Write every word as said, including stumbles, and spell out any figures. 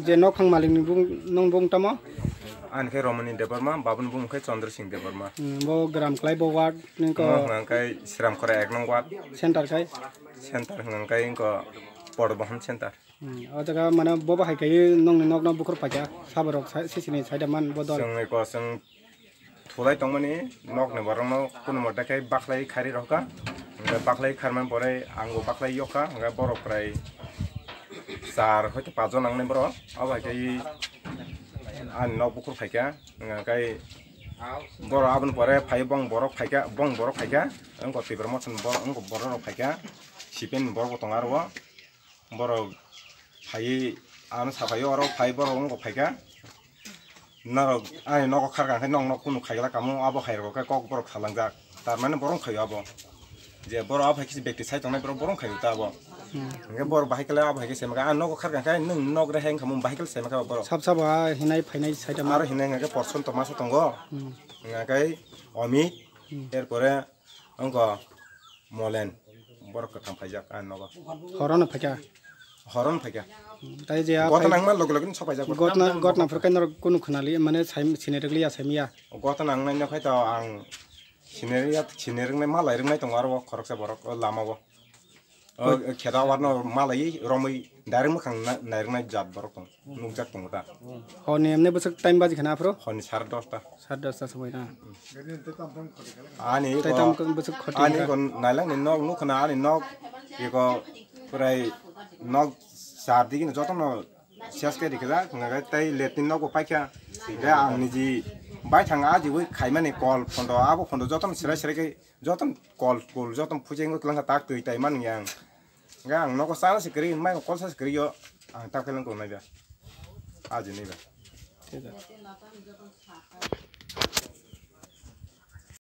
Je nok phang malik ni bung, nung bung tamo? Ani khe Romani Debbarma, babuni bung khe Chandra Singh Debbarma. Hmm, bo gram klai bo ward ni ko Mo hwnka khe Sramkhora ek nong ward, center kai? Center hwnka khe ko Porbohan center. Hmm, o jaga mane bo bahai kai nong ni nok no bukhur paja, saborok sa-, sisini side man bo dol. Chwng ni ko chwng thulai tongmani nokni borokno kunumo dakhe bakhlai khari rokha. Hwnkhe bakhlai kharmani pore angbo bakhlai yokha, hwnkhe borok prai char hoite pachjon nangnai borok. Abo hai khe ani nok bukhur phaikha, hwnkhe borok aboni pore phai bong borok phaikha, bong borok phaikha, wngkha Tipra Motha ni borok, wngkha borok rok phaikha, C P M ni borok bo tongo aro o. Borok phaiwi ano saphai oro phai borok wngkha phaikha. Norok ani nogo kharkha khe nokno kunu khaigla kamo abo hai rok khe kok borok salangjak. Tar mane borok khaio abo. Je borok abo hai khe bekti sai tongnai borok borok khaio ta abo. Hmm. Hwnkhe borok bahai khe abo hai khe sema kha. Ang nogo kharkha khe nwng nok re hai wngkha mung bahai khe sema kha borok. Sab sabo a hinai phainai sai tamo. Aro hinai hwnkhe Porson Tomasa tongo. Hmm. Hwnkhe Omit. Hmm. Erpore wngkha Molen. Borok kwthang phaijak ani nogo. Horono phaikha. Horono phaikha. Tai je a Gotna phai nangma loge loge sok phaijak borok. Gotna, gotna phuru khe norok kunu khwnali, mane sai, sini rwgli ya, saimiya. Gotna nangnai no khai to ang sini rwgya, sini rwngnai malai rwngnai tongo aro o khoroksa borok o lama o. O kheda warno malai romwi direct mwkhang na-, nairwngnai jat borok tong, nukjak tongo ta. Honi emne bwswk time baji khana aphuru? Honi sare dosta. Sare dosta somoi na. Ani Tei ko, tam bwswk khoti ani hwnkha? Ko nailang ni nok nukha na ani nok iko prai nok sar digi no jotono ses khe rikha jak, hwnka khe tei let ni nok bo paikha. Tei ang niji bai thang a jiwi khaimani kol phondo abo phondo jotono serai serai khe jotono kol kol jotono phuja wngwi kwlangkha tak twi tai man yang. Hwnka ang nogo chana se kwrwi mai kol sa se kwrwi yo ang tak khe lang tongnai ba. Ajinai ba.